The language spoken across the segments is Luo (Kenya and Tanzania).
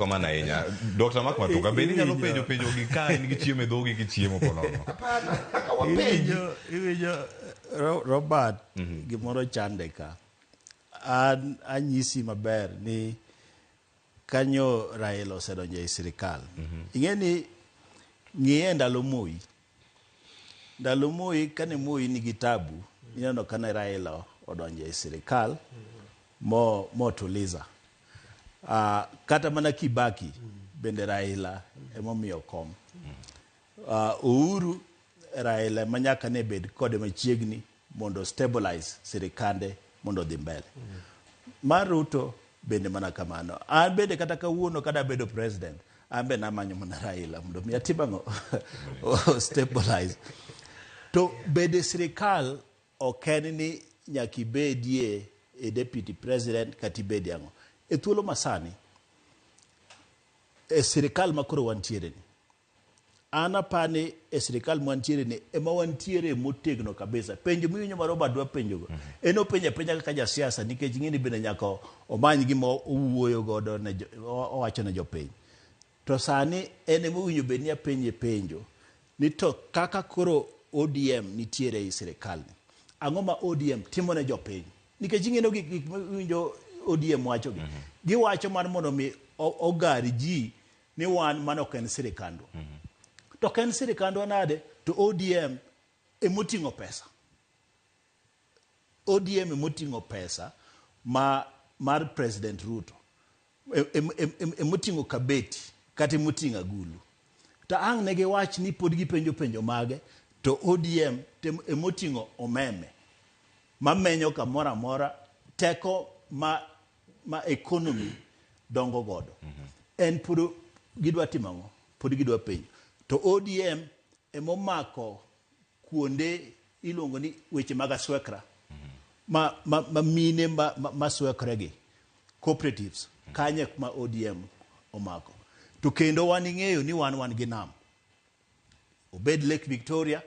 Kamano ahinya. Dr. Mark Matuka, bende inyalo penjo penjo gi ka in gi chiemo e dhogi kichiemo po nono? Hapana, nyaka wapenji. Iwinjo Robert, gimoro chande ka. An anyisi maber ni kanyo Raila osedonjo ei sirikal. Ing'e ni ng'iye ndalo Moi. Ndalo Moi kane Moi nigi tabu, ineno kane Raila odonjo ei sirikal mo motuliza. Kata mana Kibaki bende Raila emomiyo kom. Uhuru Raila ema nyaka ne bed kode machiegni mondo stabilize sirikande mondo odhi mbele. Mar Ruto bende mana kamano. An bende kata kawuono kada bedo president, an be namanyo mana Raila mondo mi atim ang'o? Stabilize. To bede sirikal ok en ni nyaka ibedie e deputy president kata ibedie ang'o. E thuolo masani, e sirikal ma koro wantiere ni, an apani e sirikal mwantiere ni ema wantiere motegno kabisa. Penjo miwinjo ma Robert dwa penjogo, en openjo apenja kaka jasiasa nikech ing'e ni bende nyaka omany gima owuoyo godo ne owacho ne jopiny. To sani en ema owinjo bed ni apenje penjo ni to kaka koro ODM nitiere ei sirikal ni, ang'o ma ODM timo ne jopiny? Nikech ing'e gik miwinjo ODM wacho gi. Giwacho mar mondo mi ogar ji ni wan mano ok en sirikandwa. To ok en sirikandwa nade to ODM emoting'o pesa. ODM emoting'o pesa ma mar President Ruto. Emoting'o kabeti kata emoting'o agulu. To ang' ne giwach ni pod gipenjo penjo mage to ODM emoting'o omeme mamenyo kamoro amora teko ma economy dongo godo. En pod gidwa timo ang'o? Pod gidwa penjo. To ODM emomako kuonde iluongo ni weche mag aswekra ma mine ma swekre gi cooperatives kanye ma ODM omako. To kendo wan ing'eyo ni wan gi nam. Obed Lake Victoria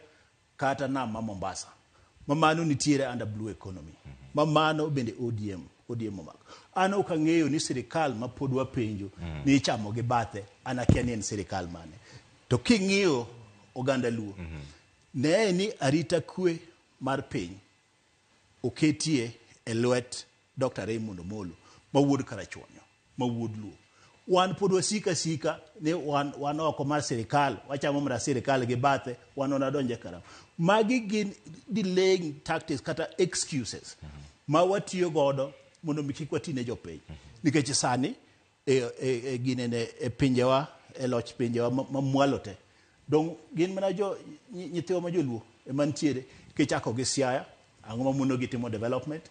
kata nam ma Mombasa. Ma mano nitiere under blue economy. Ma mano bende ODM omako. An ok ang'eyo ni sirikal ma pod wapenjo ni ichamo gi bathe, an akia ni en sirikal mane. To king'iyo oganda Luo, ne ni arita kwe mar piny oketie e lwet Dr. Raymond Omolo ma wuod Karachuonyo, ma wuod Luo. Wan pod wasika asika ni wan oko mar sirikal, wachamo mana sirikal gi bathe, wan wadonje karam. Magi gin delaying tactics kata excuses ma watiyo godo mondo mi kik wati ne jopiny. Nikech sani ginene e pinjewa, e loch pinjewa ma mwalo te. Dong gin mana jo nyithiwa ma joluo ema nitiere, kichako gi Siaya, ang'o ma mono gi timo development?